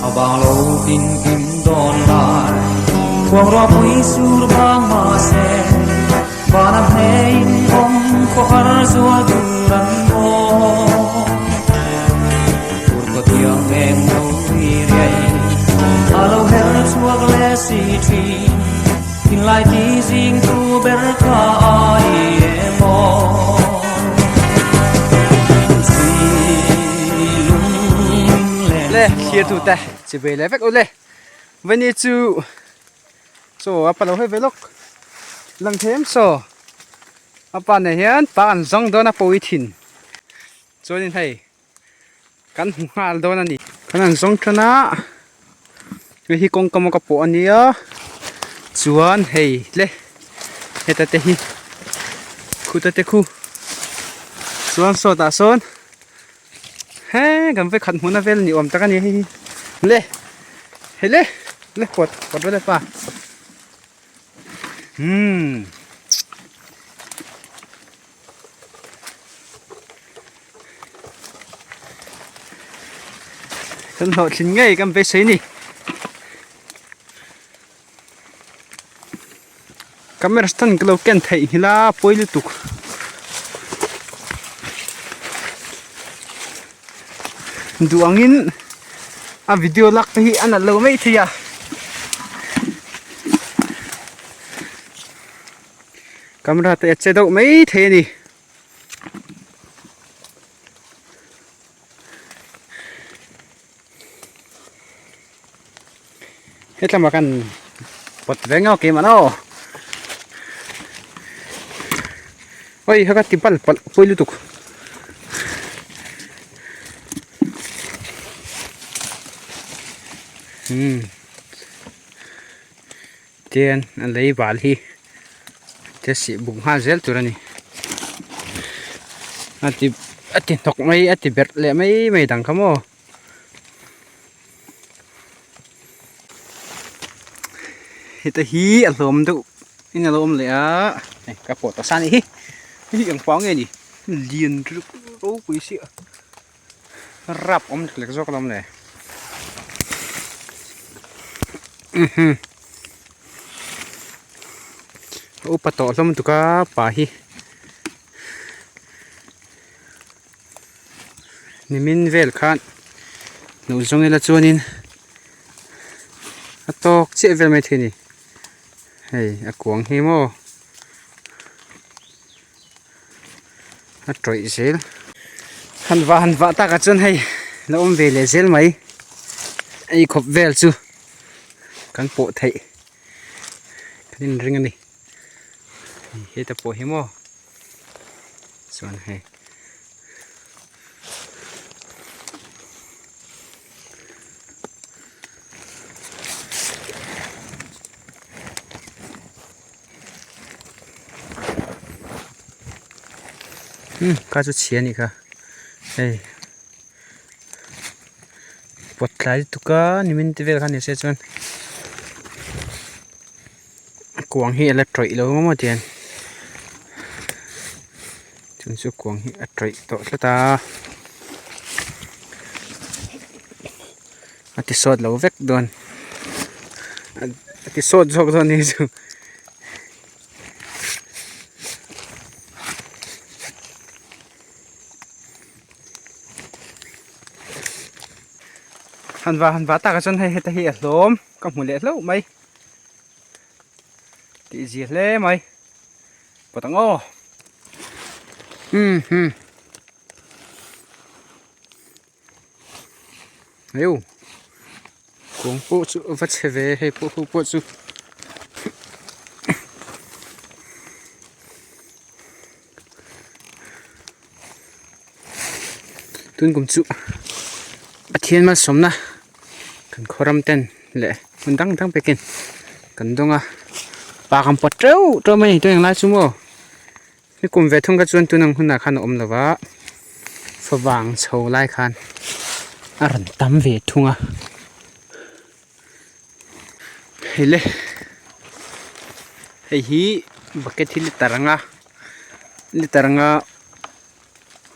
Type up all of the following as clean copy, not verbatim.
A vang lo tin kim dawn lai khuang ruah pui sur vang mahse van a hnein awm khawhar zual tur an maw. Tur khaw thiang eng lo ri riai a lo her chhuak leh si thin thinlai ti zing tu ber kha ai emaw. Le thlir tu te chi ve leh vek u le vani chu chaw a pa lo hei ve lawk lang thei em saw a pa nen hian pa an zawng dawn a pawi thin chuanin hei kan hmu nghal dawn a ni kan han zawng tan a hei hi kawngka maw ka pawh a nia chuan hei le heta te hi khuta te khu chuan sawtah sawn he kan vawikhat hmuhna vel ni awm tak a ni hei hi le hei le le pawt pawt vel e pa umm. Kan hlawhtlin ngei kan beisei ni. Camera stand ka lo ken theih nghilh a pawi lutuk. Duh angin a video lak te hi a nalh lo mai thei a. Camera te a che deuh mai thei a ni. Hetlama kan pawt ve ngawk em an aw. Oi haka ti pal pal pawi lutuk. Hmm. Tian a lei bal hi te sih buk nghal zel tur a ni a ti a ti hnawk mai a ti berh leh mai mai dang kha maw heta hi a hlawm deuh in alo awm leh a hei ka pawh tawh sa anih hi hei hi engpang nge ni lian ropui sia rap awm lek lek zawk alawm le upa tawh hlawm tuk a pa hi nimin vel khan hnuh zawng ila chuanin a tawk chiah vel mai thei a ni hei a kuang hi maw. A tawih zel han vah han vah takah chuan hei la awm ve leh zel mai ei khawp vel chu kan pawh theih kan inring a ni heta pawh hi maw chuan hei. Um kha chu chhia anih kha hei pawt tlai lutuk a nimin te vel kha ni se chuan a kuang hi a la tawih lo maw tiang chung chu kuang hi a tawih tawh tlat a a ti sawt lo vek dawn a ti sawt zawk dawn a ni chu. Han va han va takah chuan hei heta hi a hlawm ka hmu leh hlauh mai tih zia hle mai pawt ang aw umm. Heu kawng pawh chu a va chhe ve hei pawh ho pawh chu tun kum chu Pathian malsawmna kan khaw ram ten leh hmun dang dang pekin kan dawng a pa kan pawt teuh teuh mai a ni tun ang lai chu maw. Ni kum ve thung kha chuan tun ang hunah khan a awm lo va, favang chho lai khan a rawn tam ve thung a. Hei le hei hi bucket hi liter anga liter anga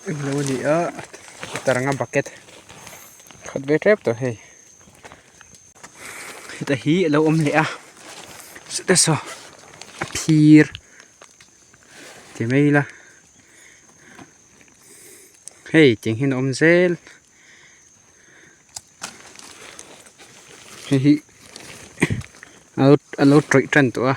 englo a ni a liter anga bucket khat ve tep tawh hei. Heta hi a lo awm leh a chutah saw a phir ti mai ila hei tiang hian a awm zel hei hi a lo tawih tan tawh a.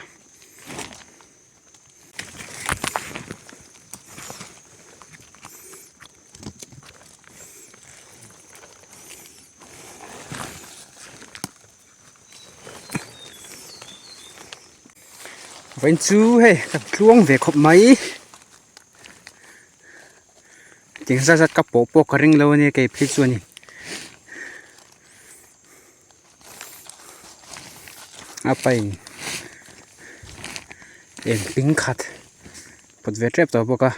Vawiin chu hei ka tluang ve khawp mai tiang zat zat ka pawh pawh ka ring lo ania kei phei chuan in a pain eng ping khat pawt ve tep tawh bawk a.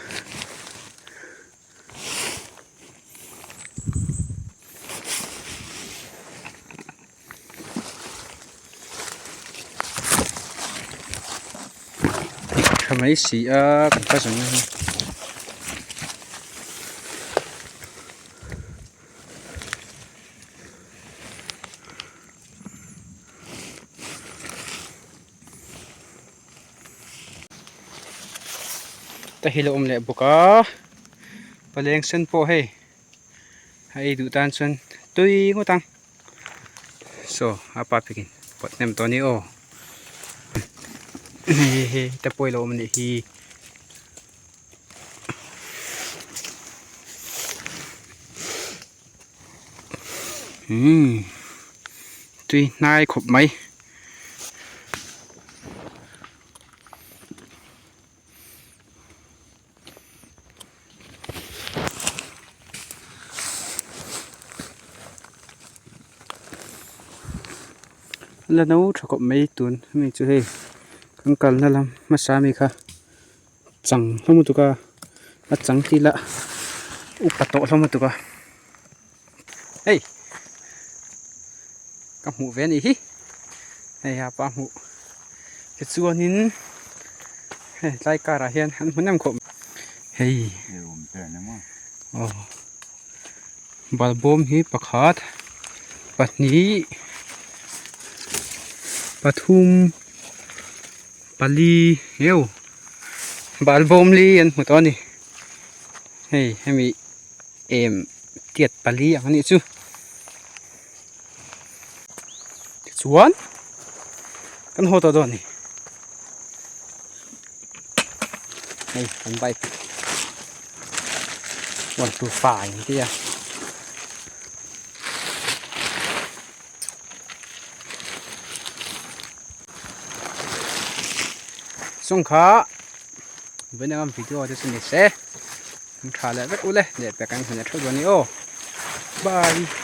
Tha mai si a kan pa zawng hi. Ta hi lo awm leh bawk a paleng sen pawh hei a ei duh tan chuan tui ngawt ang saw a pa pikin pawt hnem tawh a ni aw hei hei te pawh ilo awm a nih hi. Umm tui hnai khawp mai. La no tha khawp mai tun hemi chu hei kan kalna lam hmasa ami kha chang hlawm lutuk a a chang tih lah upa tawh hlawm lutuk a hei ka hmuh ve a nih hi hei a pa hmuh tichuanin hei tlai karah hian an hmu nem khawp hei aw balbawm hi pakhat pahnih pathum pali heu balbawm li an hmu tawh a ni hei hemi em tiat pali ang anih chu tichuan kan haw tawh dawn a ni hei kan bike 125 ang tia. Sung kha vawiin anga video te chu ni se an tha leh vek ule leh pek ang hun a theuh dawn a ni aw bye.